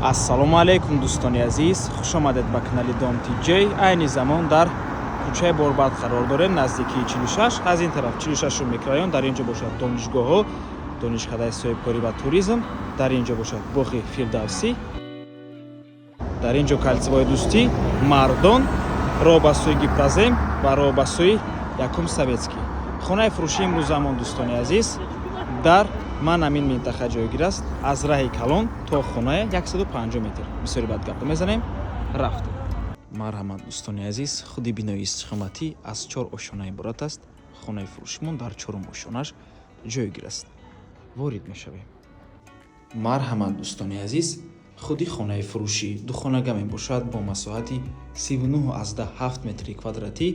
Ассалому алайкум, дӯстони азиз, хуш омадед ба канали Дом ТJ. Айни замон дар кӯчаи Борбад қарор дорем, наздикии 46. Аз ин тараф 46 микрорайон, дар ин ҷо бошад донишгоҳҳо, донишкадаи соҳибкорӣ ва туризм, дар ин ҷо бошад боғи Фирдавсӣ, дар ин ҷо кольцевой Дӯстӣ, Мардон, роҳ ба сӯи Гипрозем ва роҳ ба сӯи Якум Советский. Хонаи фурӯшии имрӯзамон, дӯстони азиз, дар ман ҳамин минтақа ҷойгир аст. Аз раҳи калон то хонае 150 метр. Бисёри бад гапа мезанем, рафтем. Марҳамат, дӯстони азиз, худи бинои истиқоматӣ аз чор ошёна иборат аст. Хонаи фурӯшимон дар чорум ошёнаш ҷойгир аст. Ворид мешавем. Марҳамат, дӯстони азиз, худи хонаи фурӯшӣ духонага мебошад бо масоҳати 39,7 метри квадратӣ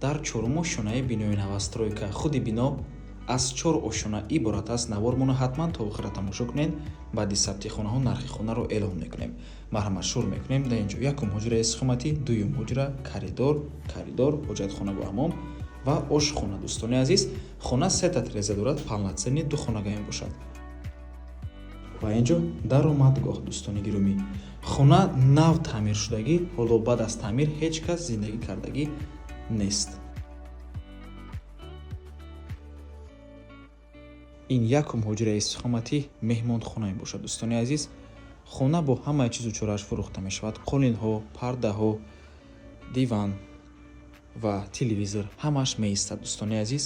дар чорум ошёнаи бинои новостройка. Худи бино аз чор ошёна иборат аст. Навормонро ҳатман то охира тамошо кунед. Баъди сабти хонаҳо нархи хонаро эълон мекунем. Марҳамат, шурӯъ мекунем. Дар ин ҷо якум ҳуҷраи истиқоматӣ, дуюм ҳуҷра, коридор, коридор, ҳоҷатхона бо ҳамом ва ошхона. Дӯстони азиз, хона сета тиреза дорад, полноценный духонага мебошад. Ва ин ҷо даромадгоҳ. Дӯстони гиромӣ, хона нав таъмиршудагӣ, ҳоло баъд аз таъмир ҳеҷ кас зиндагӣ кардагӣ нест. Ин якум ҳуҷраи истиқоматӣ, меҳмонхона мебошад. Дӯстони азиз, хона бо ҳамаи чизу чорааш фурӯхта мешавад: қолинҳо, пардаҳо, диван ва телевизор ҳамааш меистад, дӯстони азиз.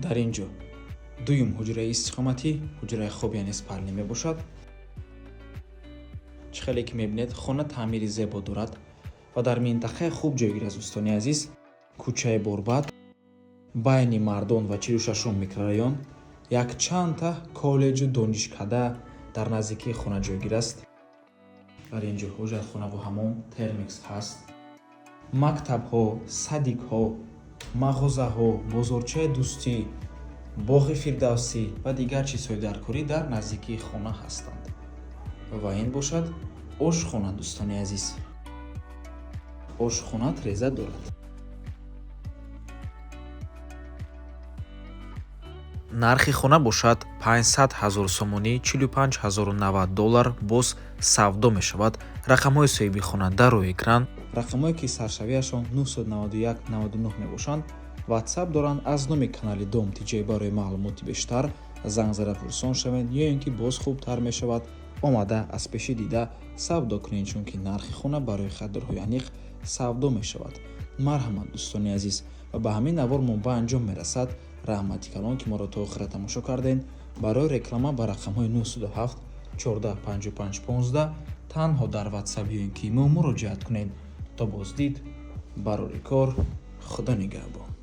Дар ин ҷо дуюм ҳуҷраи истиқоматӣ, ҳуҷраи хоб, яъне спальня мебошад. Чӣ хеле ки мебинед, хона таъмири зебо дорад ва дар минтақаи хуб ҷойгир аст. Дӯстони азиз, кӯчаи Борбад, байни Мардон ва 46-ум микрорайон, якчандта коллеҷу донишкада дар наздикии хона ҷойгир аст. Дар ин ҷо ҳоҷатхонаву ҳамом, термикс ҳаст. Мактабҳо, садикҳо, мағозаҳо, бозорчаи Дӯстӣ, боғи Фирдавсӣ ва дигар чизҳои даркорӣ дар наздикии хона ҳастанд. Ва ин бошад ошхона. Дӯстони азиз, ошхона треза дорад. Нархи хона бошад 500 ҳазор сомонӣ, 45 090 доллар, боз савдо мешавад. Рақамҳои соҳиби хона дар рӯи экран. Рақамҳое ки саршавиашон 991 99 мебошанд, Ватсап доранд. Аз номи канали Дом ТJ барои маълумоти бештар занг зада пурсон шавед ё ин ки боз хубтар мешавад, омада аз пешӣ дида савдо кунед, чунки нархи хона барои харидорҳои аниқ савдо мешавад. Марҳамат, дӯстони азиз, ва ба ҳамин навор мо ба анҷом мерасад. Раҳмати калон, ки моро то охира тамошо кардем. Барои реклама ба рақамҳои 907 14 55 15 танҳо дар Ватсап ё ин ки имо муроҷиат кунед. То боздид, барори кор, Худо нигаҳбон.